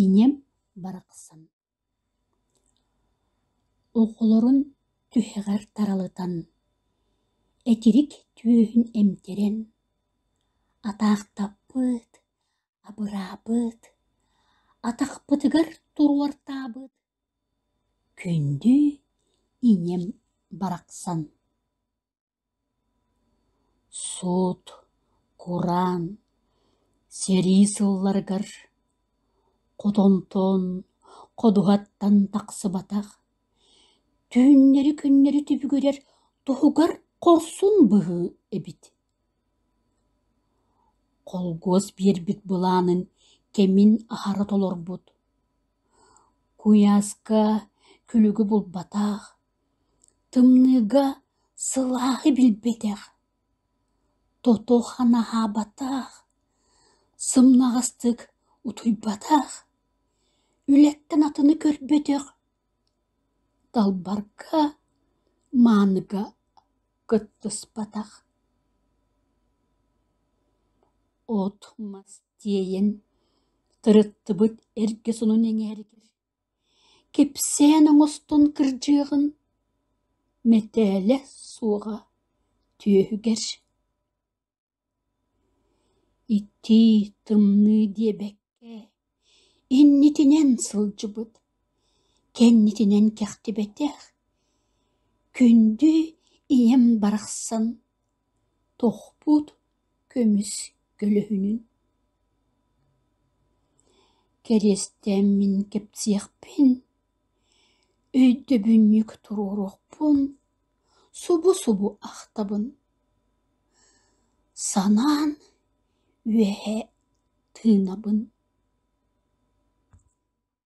Ийэм барахсан оҕолорун түһэҕэр таралытан, этирик түөһүн эмтэрэн, атаахтаппыт, абыраабыт, атахпытыгар туруортаабыт күндү ийэм барахсан. Суут, кураан, сэрии сылларыгар хотонтон, ходуһаттан тахсыбатах, түүннэри-күннэри түбүгүрэр туһугар хорсун быһыы эбит. Холкуос биэрбит былаанын кэмин аһара толорбут, куйааска күлүгү булбатах, Тымныыга сылааһы билбэтэх, тото-хана аһаабатах, сымнаҕастык утуйбатах, үлэттэн атыны көрбөтөх, далбарга, мааныга кыттыспатах. От-мас тиэйэн тырыттыбыт эргэ сонун эҥээригэр Кэпсээн оҥостон кырдьыаҕын, мэтээлэ суоҕа түөһүгэр Итии, тымныы диэбэккэ, иннитинэн сылдьыбыт, кэннитинэн кэхтибэтэх, күндү ийэм барахсан тохпут көмүс көлөһүнүн Кэриэстээммин кэпсиэхпин, өйдөбүнньүк туруоруохпун субу-субу ахтабын, санаан үөһэ тыынабын.